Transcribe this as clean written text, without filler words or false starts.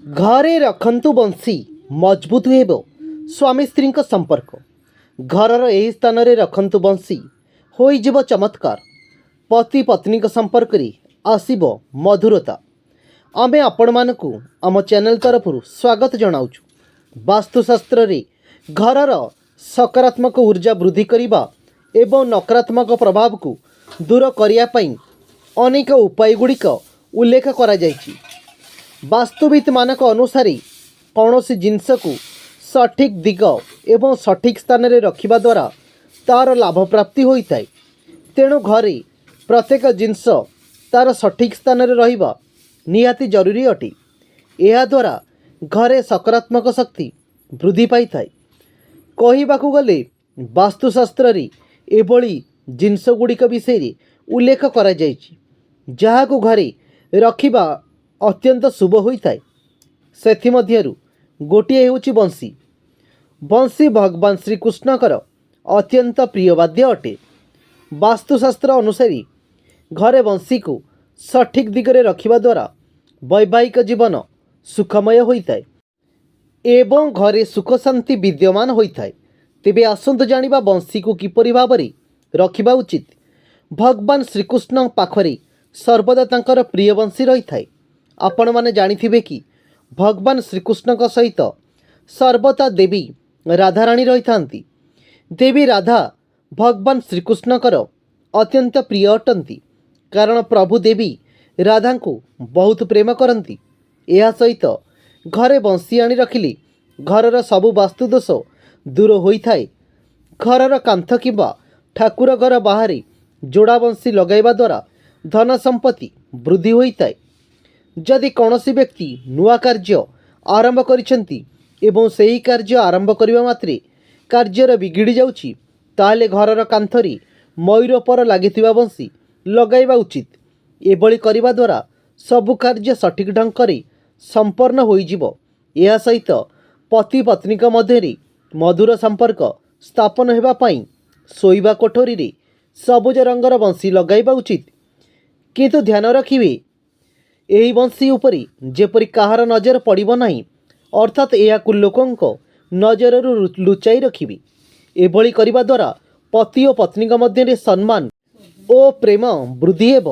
ଘରେ ରଖନ୍ତୁ ବଂଶୀ, ମଜବୁତ ହେବ ସ୍ୱାମୀ ସ୍ତ୍ରୀଙ୍କ ସମ୍ପର୍କ। ଘରର ଏହି ସ୍ଥାନରେ ରଖନ୍ତୁ ବଂଶୀ, ହୋଇଯିବ ଚମତ୍କାର। ପତି ପତ୍ନୀଙ୍କ ସମ୍ପର୍କରେ ଆସିବ ମଧୁରତା। ଆମେ ଆପଣମାନଙ୍କୁ ଆମ ଚ୍ୟାନେଲ ତରଫରୁ ସ୍ୱାଗତ ଜଣାଉଛୁ। ବାସ୍ତୁଶାସ୍ତ୍ରରେ ଘରର ସକାରାତ୍ମକ ଉର୍ଜା ବୃଦ୍ଧି କରିବା ଏବଂ ନକାରାତ୍ମକ ପ୍ରଭାବକୁ ଦୂର କରିବା ପାଇଁ ଅନେକ ଉପାୟଗୁଡ଼ିକ ଉଲ୍ଲେଖ କରାଯାଇଛି। ବାସ୍ତୁବିତ୍ମାନଙ୍କ ଅନୁସାରେ କୌଣସି ଜିନିଷକୁ ସଠିକ୍ ଦିଗ ଏବଂ ସଠିକ୍ ସ୍ଥାନରେ ରଖିବା ଦ୍ୱାରା ତା'ର ଲାଭ ପ୍ରାପ୍ତି ହୋଇଥାଏ। ତେଣୁ ଘରେ ପ୍ରତ୍ୟେକ ଜିନିଷ ତା'ର ସଠିକ୍ ସ୍ଥାନରେ ରହିବା ନିହାତି ଜରୁରୀ ଅଟେ। ଏହାଦ୍ୱାରା ଘରେ ସକାରାତ୍ମକ ଶକ୍ତି ବୃଦ୍ଧି ପାଇଥାଏ। କହିବାକୁ ଗଲେ ବାସ୍ତୁଶାସ୍ତ୍ରରେ ଏଭଳି ଜିନିଷ ଗୁଡ଼ିକ ବିଷୟରେ ଉଲ୍ଲେଖ କରାଯାଇଛି, ଯାହାକୁ ଘରେ ରଖିବା ଅତ୍ୟନ୍ତ ଶୁଭ ହୋଇଥାଏ। ସେଥିମଧ୍ୟରୁ ଗୋଟିଏ ହେଉଛି ବଂଶୀ। ବଂଶୀ ଭଗବାନ ଶ୍ରୀକୃଷ୍ଣଙ୍କର ଅତ୍ୟନ୍ତ ପ୍ରିୟ ବାଦ୍ୟ ଅଟେ। ବାସ୍ତୁଶାସ୍ତ୍ର ଅନୁସାରେ ଘରେ ବଂଶୀକୁ ସଠିକ୍ ଦିଗରେ ରଖିବା ଦ୍ୱାରା ବୈବାହିକ ଜୀବନ ସୁଖମୟ ହୋଇଥାଏ ଏବଂ ଘରେ ସୁଖ ଶାନ୍ତି ବିଦ୍ୟମାନ ହୋଇଥାଏ। ତେବେ ଆସନ୍ତୁ ଜାଣିବା ବଂଶୀକୁ କିପରି ଭାବରେ ରଖିବା ଉଚିତ। ଭଗବାନ ଶ୍ରୀକୃଷ୍ଣଙ୍କ ପାଖରେ ସର୍ବଦା ତାଙ୍କର ପ୍ରିୟ ବଂଶୀ ରହିଥାଏ। ଆପଣମାନେ ଜାଣିଥିବେ କି, ଭଗବାନ ଶ୍ରୀକୃଷ୍ଣଙ୍କ ସହିତ ସର୍ବଦା ଦେବୀ ରାଧାରାଣୀ ରହିଥାନ୍ତି। ଦେବୀ ରାଧା ଭଗବାନ ଶ୍ରୀକୃଷ୍ଣଙ୍କର ଅତ୍ୟନ୍ତ ପ୍ରିୟ ଅଟନ୍ତି, କାରଣ ପ୍ରଭୁ ଦେବୀ ରାଧାଙ୍କୁ ବହୁତ ପ୍ରେମ କରନ୍ତି। ଏହା ସହିତ ଘରେ ବଂଶୀ ଆଣି ରଖିଲେ ଘରର ସବୁ ବାସ୍ତୁଦୋଷ ଦୂର ହୋଇଥାଏ। ଘରର କାନ୍ଥ କିମ୍ବା ଠାକୁର ଘର ବାହାରେ ଯୋଡ଼ା ବଂଶୀ ଲଗାଇବା ଦ୍ୱାରା ଧନ ସମ୍ପତ୍ତି ବୃଦ୍ଧି ହୋଇଥାଏ। ଯଦି କୌଣସି ବ୍ୟକ୍ତି ନୂଆ କାର୍ଯ୍ୟ ଆରମ୍ଭ କରିଛନ୍ତି ଏବଂ ସେହି କାର୍ଯ୍ୟ ଆରମ୍ଭ କରିବା ମାତ୍ରେ କାର୍ଯ୍ୟରେ ବିଗିଡ଼ି ଯାଉଛି, ତାହେଲେ ଘରର କାନ୍ଥରେ ମୟୂର ପର ଲାଗିଥିବା ବଂଶୀ ଲଗାଇବା ଉଚିତ। ଏଭଳି କରିବା ଦ୍ୱାରା ସବୁ କାର୍ଯ୍ୟ ସଠିକ୍ ଢଙ୍ଗରେ ସମ୍ପନ୍ନ ହୋଇଯିବ। ଏହା ସହିତ ପତି ପତ୍ନୀଙ୍କ ମଧ୍ୟରେ ମଧୁର ସମ୍ପର୍କ ସ୍ଥାପନ ହେବା ପାଇଁ ଶୋଇବା କୋଠରୀରେ ସବୁଜ ରଙ୍ଗର ବଂଶୀ ଲଗାଇବା ଉଚିତ। କିନ୍ତୁ ଧ୍ୟାନ ରଖିବେ, ଏହି ବଂଶୀ ଉପରେ ଯେପରି କାହାର ନଜର ପଡ଼ିବ ନାହିଁ, ଅର୍ଥାତ୍ ଏହାକୁ ଲୋକଙ୍କ ନଜରରୁ ଲୁଚାଇ ରଖିବେ। ଏଭଳି କରିବା ଦ୍ୱାରା ପତି ଓ ପତ୍ନୀଙ୍କ ମଧ୍ୟରେ ସମ୍ମାନ ଓ ପ୍ରେମ ବୃଦ୍ଧି ହେବ।